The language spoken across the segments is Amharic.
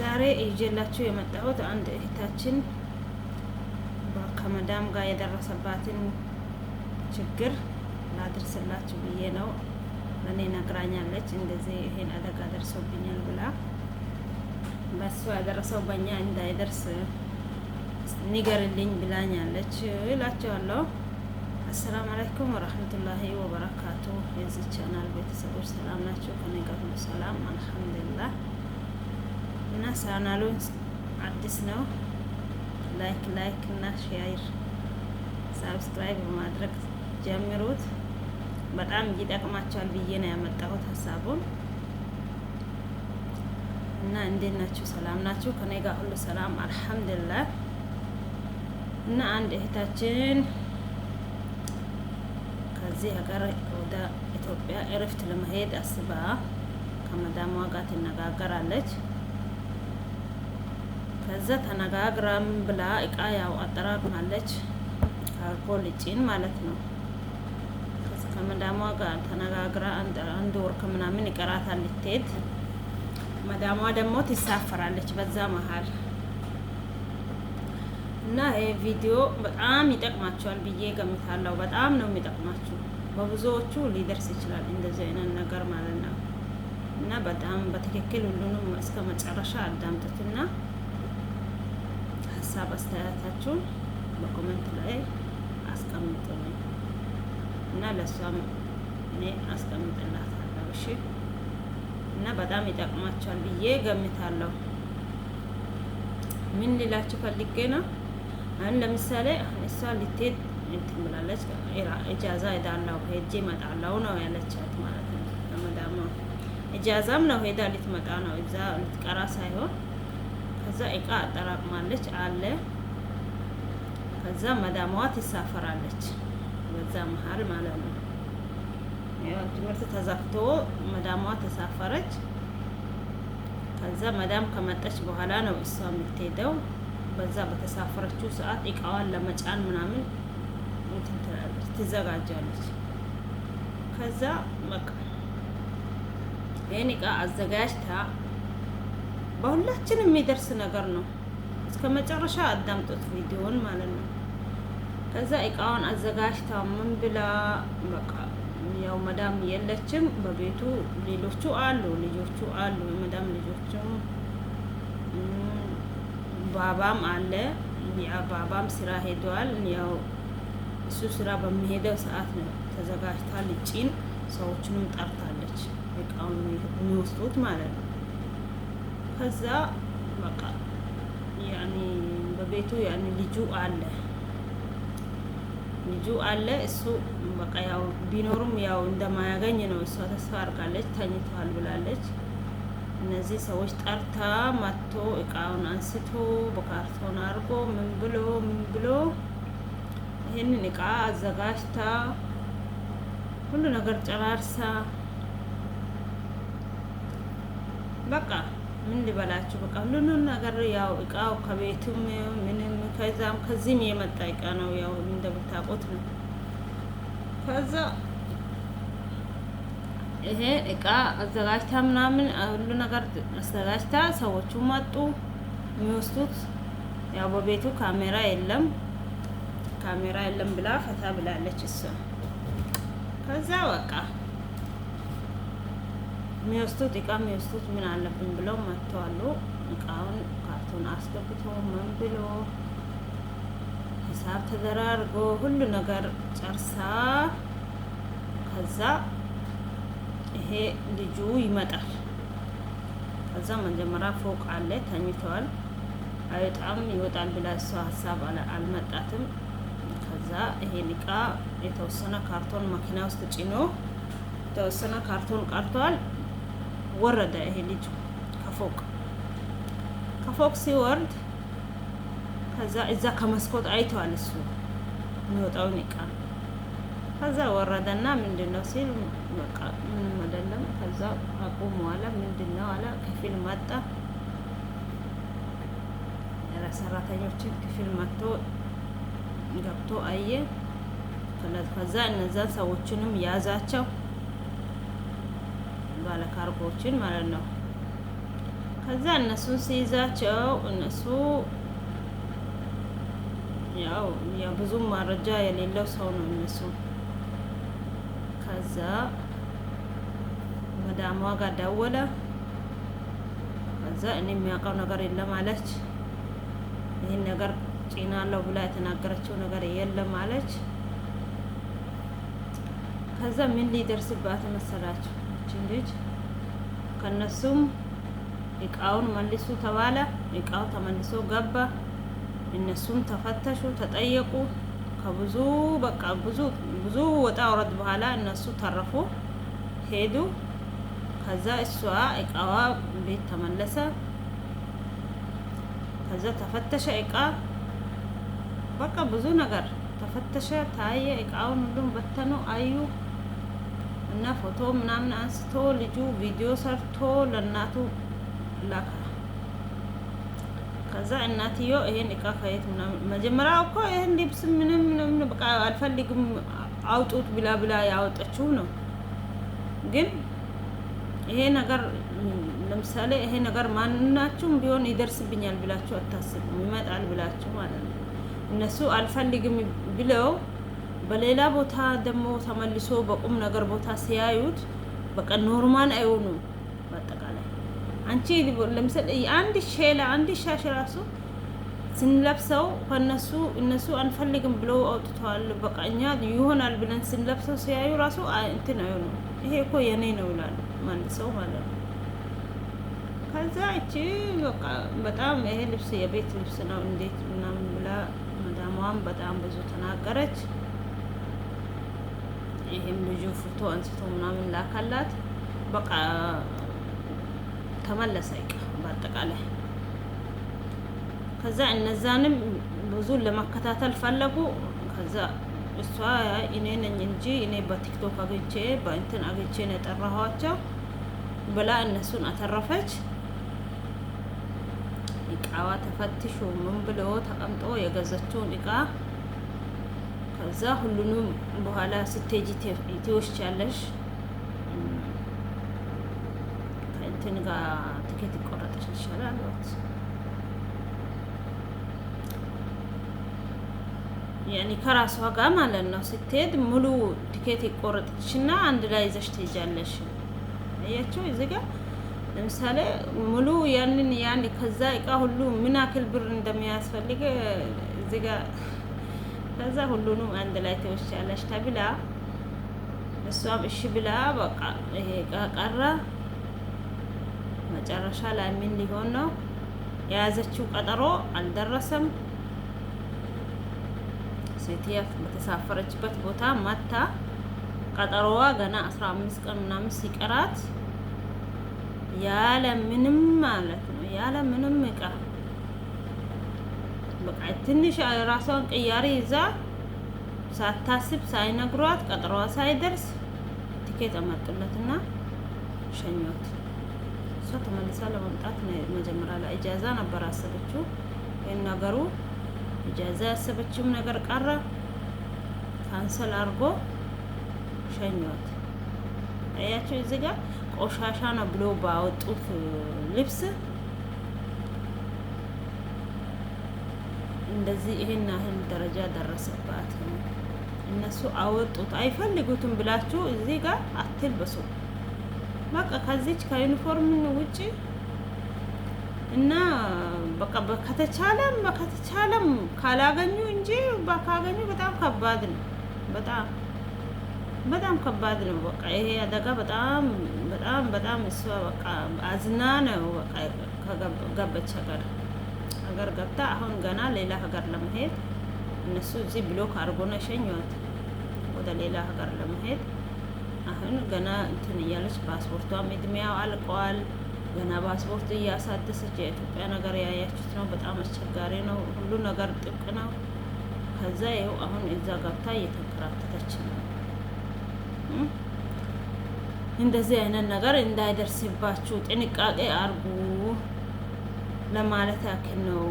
ዛሬ ይዤላችሁ የመጣሁት አንድ እህታችን ከመዳም ጋር የደረሰባትን ችግር ላድርስላችሁ ብዬ ነው። ለእኔ ነግራኛለች። እንደዚህ ይሄን አደጋ ደርሶብኛል ብላ በእሷ ያደረሰው በእኛ እንዳይደርስ ንገርልኝ ብላኛለች እላቸዋለሁ። አሰላሙ አለይኩም ወረህመቱላሂ ወበረካቱ። የዚህ ቻናል ቤተሰቦች ሰላም ናቸው? ከኔ ጋር ሁሉ ሰላም አልሐምዱሊላህ። እና ቻናሉ አዲስ ነው። Like like እና share subscribe በማድረግ ጀምሩት። በጣም ይጠቅማቸዋል ብዬ ነው ያመጣሁት ሀሳቡን። እና እንዴት ናችሁ? ሰላም ናችሁ? ከኔ ጋር ሁሉ ሰላም አልሐምዱሊላህ። እና አንድ እህታችን ከዚህ ሀገር ወደ ኢትዮጵያ እረፍት ለመሄድ አስባ ከመዳሟ ጋር ትነጋገራለች። ከዛ ተነጋግራም ብላ እቃ ያው አጠራቅማለች፣ ካርጎ ልጭን ማለት ነው። ከመዳሟ ጋር ተነጋግራ አንድ ወር ከምናምን ይቀራታል ልትሄድ። መዳሟ ደግሞ ትሳፈራለች በዛ መሀል። እና ይሄ ቪዲዮ በጣም ይጠቅማቸዋል ብዬ ገምታለሁ። በጣም ነው የሚጠቅማችሁ። በብዙዎቹ ሊደርስ ይችላል እንደዚህ አይነት ነገር ማለት ነው። እና በጣም በትክክል ሁሉንም እስከ መጨረሻ አዳምጡትና ሀሳብ አስተያየታችሁን በ comment ላይ አስቀምጡልኝ እና ለእሷም እኔ አስቀምጥላታለሁ። እሺ፣ እና በጣም ይጠቅማቸዋል ብዬ ገምታለሁ። ምን ሊላችሁ ፈልጌ ነው? አሁን ለምሳሌ እሷ ልትሄድ እንትን ብላለች። ኢጃዛ ሄዳለሁ፣ ሄጄ እመጣለሁ ነው ያለቻት ማለት ነው። ለመዳሟ ኢጃዛም ነው ሄዳ ልትመጣ ነው፣ እዛ ልትቀራ ሳይሆን። ከዛ እቃ አጠራቅማለች አለ። ከዛ መዳሟ ትሳፈራለች በዛ መሀል ማለት ነው። ያው ትምህርት ተዘግቶ መዳሟ ተሳፈረች። ከዛ መዳም ከመጣች በኋላ ነው እሷ የምትሄደው። በዛ በተሳፈረችው ሰዓት እቃዋን ለመጫን ምናምን እንትን ትላለች፣ ትዘጋጃለች። ከዛ በቃ ይህን እቃ አዘጋጅታ፣ በሁላችንም የሚደርስ ነገር ነው። እስከ መጨረሻ አዳምጡት ቪዲዮን ማለት ነው። ከዛ እቃዋን አዘጋጅታ ምን ብላ በቃ ያው መዳም የለችም በቤቱ፣ ሌሎቹ አሉ፣ ልጆቹ አሉ፣ የመዳም ልጆቹም ባባም አለ። ባባም ስራ ሄደዋል። ያው እሱ ስራ በሚሄደው ሰዓት ነው ተዘጋጅታ ልጭን፣ ሰዎቹንም ጠርታለች፣ እቃውን የሚወስዱት ማለት ነው። ከዛ በቃ ያኒ በቤቱ ያኒ ልጁ አለ፣ ልጁ አለ። እሱ በቃ ያው ቢኖሩም ያው እንደማያገኝ ነው እሷ ተስፋ አድርጋለች። ተኝተዋል ብላለች። እነዚህ ሰዎች ጠርታ መጥቶ እቃውን አንስቶ በካርቶን አድርጎ ምን ብሎ ምን ብሎ ይህንን እቃ አዘጋጅታ ሁሉ ነገር ጨራርሳ፣ በቃ ምን ልበላችሁ፣ በቃ ሁሉንም ነገር ያው እቃው ከቤቱም ምንም ከዛም ከዚህም የመጣ እቃ ነው፣ ያው እንደምታውቁት ነው። ከዛ ይሄ እቃ አዘጋጅታ ምናምን ሁሉ ነገር አዘጋጅታ ሰዎቹ መጡ የሚወስዱት። ያው በቤቱ ካሜራ የለም፣ ካሜራ የለም ብላ ፈታ ብላለች እሷ። ከዛ በቃ የሚወስዱት እቃ የሚወስዱት ምን አለብን ብለው መጥተዋሉ። እቃውን ካርቶን አስገብቶ ምን ብሎ ሂሳብ ተደራርጎ ሁሉ ነገር ጨርሳ ከዛ ይሄ ልጁ ይመጣል። ከዛ መጀመሪያ ፎቅ አለ፣ ተኝተዋል። አይወጣም፣ ይወጣል ብላ እሷ ሀሳብ አልመጣትም። ከዛ ይሄን እቃ የተወሰነ ካርቶን መኪና ውስጥ ጭኖ የተወሰነ ካርቶን ቀርቷል። ወረደ ይሄ ልጅ ከፎቅ። ከፎቅ ሲወርድ ከዛ እዛ ከመስኮት አይተዋል እሱ የሚወጣውን እቃ። ከዛ ወረደና ምንድን ነው ሲል በቃ ምንም አይደለም። ከዛ አቁሙ አለ። ምንድን ነው አለ። ክፍል መጣ። ሰራተኞችን ክፍል መጥቶ ገብቶ አየ። ከዛ እነዛን ሰዎችንም ያዛቸው፣ ባለ ካርጎዎችን ማለት ነው። ከዛ እነሱን ሲይዛቸው እነሱ ያው ብዙ መረጃ የሌለው ሰው ነው እነሱ። ከዛ መዳሟ ጋር ደወለ። ከዛ እኔ የሚያውቀው ነገር የለም አለች። ይህን ነገር ጭናለሁ ብላ የተናገረችው ነገር የለም አለች። ከዛ ምን ሊደርስባት መሰላችሁ? እችን ልጅ ከነሱም እቃውን መልሱ ተባለ። እቃው ተመልሶ ገባ። እነሱም ተፈተሹ፣ ተጠየቁ። ከብዙ በቃ ብዙ ብዙ ወጣ ወረድ በኋላ እነሱ ተረፉ፣ ሄዱ። ከዛ እሷ እቃዋ ቤት ተመለሰ። ከዛ ተፈተሸ እቃ በቃ ብዙ ነገር ተፈተሸ፣ ታየ። እቃውን ሁሉም በተኑ አዩ እና ፎቶ ምናምን አንስቶ ልጁ ቪዲዮ ሰርቶ ለእናቱ ላከ። ከዛ እናትዮ ይሄን እቃ ከየት ምናምን መጀመሪያ እኮ ይሄን ልብስ ምንም ምንም በቃ አልፈልግም አውጡት ብላ ብላ ያወጣችው ነው። ግን ይሄ ነገር ለምሳሌ ይሄ ነገር ማናችሁም ቢሆን ይደርስብኛል ብላችሁ አታስቡም። ይመጣል ብላችሁ ማለት ነው። እነሱ አልፈልግም ብለው በሌላ ቦታ ደግሞ ተመልሶ በቁም ነገር ቦታ ሲያዩት በቃ normal አይሆኑም። በአጠቃላይ አንቺ ለምሳሌ አንድ ሼላ አንድ ሻሽ ራሱ ስንለብሰው ከነሱ እነሱ አንፈልግም ብለው አውጥተዋል፣ በቃ እኛ ይሆናል ብለን ስንለብሰው ሲያዩ ራሱ እንትን አይሆኑም። ይሄ እኮ የኔ ነው ይላሉ መልሰው ማለት ነው። ከዛ እቺ በቃ በጣም ይሄ ልብስ የቤት ልብስ ነው እንዴት ምናምን ብላ መዳሟን በጣም ብዙ ተናገረች። ይሄም ልጁ ፎቶ አንስቶ ምናምን ላካላት። በቃ ተመለሰ እቃ በአጠቃላይ። ከዛ እነዛንም ብዙ ለመከታተል ፈለጉ። ከዛ እሷ እኔ ነኝ እንጂ እኔ በቲክቶክ አግኝቼ በእንትን አግኝቼ ነው የጠራኋቸው ብላ እነሱን አተረፈች። እቃዋ ተፈትሾ ምን ብሎ ተቀምጦ የገዛችውን እቃ ከዛ ሁሉንም በኋላ ስትሄጂ ትወስጃለሽ። ከእንትን ጋር ትኬት ይቆረጥልሻል አሏት። ያኒ ከራሷ ጋር ማለት ነው። ስትሄድ ሙሉ ትኬት ይቆረጥልሽና አንድ ላይ ይዘሽ ትሄጃለሽ። አያቸው እዚህ ጋር ለምሳሌ ሙሉ ያንን ያን ከዛ እቃ ሁሉ ምን ያክል ብር እንደሚያስፈልግ እዚህ ጋር ከዛ ሁሉንም አንድ ላይ ትወስጃለሽ ተብላ እሷም እሺ ብላ በቃ ይሄ እቃ ቀረ። መጨረሻ ላይ ምን ሊሆን ነው? የያዘችው ቀጠሮ አልደረሰም። ሴትያ በተሳፈረችበት ቦታ መታ ቀጠሮዋ ገና 15 ቀን ምናምን ሲቀራት ያለ ምንም ማለት ነው፣ ያለ ምንም እቃ በቃ ትንሽ ራሷን ቅያሬ ይዛ ሳታስብ ሳይነግሯት ቀጠሮዋ ሳይደርስ ትኬት አመጡለትና ሸኟት። እሷ ተመልሳ ለመምጣት መጀመሪያ ላይ إجازة ነበር አሰበችው። ይህን ነገሩ إجازة ያሰበችውም ነገር ቀረ። cancel አድርጎ ሸኟት። አያቸው እዚህ ጋር ቆሻሻ ነው ብሎ ባወጡት ልብስ እንደዚህ ይሄን ያህል ደረጃ ደረሰባት። እነሱ አወጡት አይፈልጉትም ብላችሁ እዚህ ጋር አትልበሱ። በቃ ከዚች ከዩኒፎርም ውጪ እና በቃ ከተቻለም ከተቻለም ካላገኙ እንጂ ካገኙ በጣም ከባድ ነው። በጣም በጣም ከባድ ነው። በቃ ይሄ አደጋ በጣም በጣም በጣም እሷ በቃ አዝና ነው በቃ ከገባች ሀገር ገብታ አሁን ገና ሌላ ሀገር ለመሄድ እነሱ እዚህ block አድርጎ ነው የሸኟት ወደ ሌላ ሀገር ለመሄድ አሁን ገና እንትን እያለች ፓስፖርቷም እድሜያው አልቀዋል። ገና ፓስፖርት እያሳደሰች የኢትዮጵያ ነገር ያያችሁት ነው። በጣም አስቸጋሪ ነው። ሁሉ ነገር ጥብቅ ነው። ከዛ ይኸው አሁን እዛ ገብታ እየተንከራተተች ነው። እንደዚህ አይነት ነገር እንዳይደርስባችሁ ጥንቃቄ አርጉ ለማለት ያክል ነው።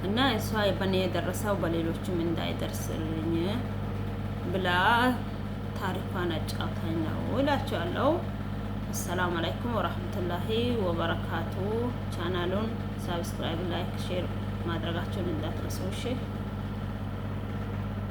እና እሷ በእኔ የደረሰው በሌሎችም እንዳይደርስልኝ ብላ ታሪኳን አጫውታኝ ነው እላችኋለሁ። አሰላሙ አለይኩም ወራህመቱላሂ ወበረካቱ። ቻናሉን subscribe፣ like፣ share ማድረጋችሁን እንዳትረሱ እሺ።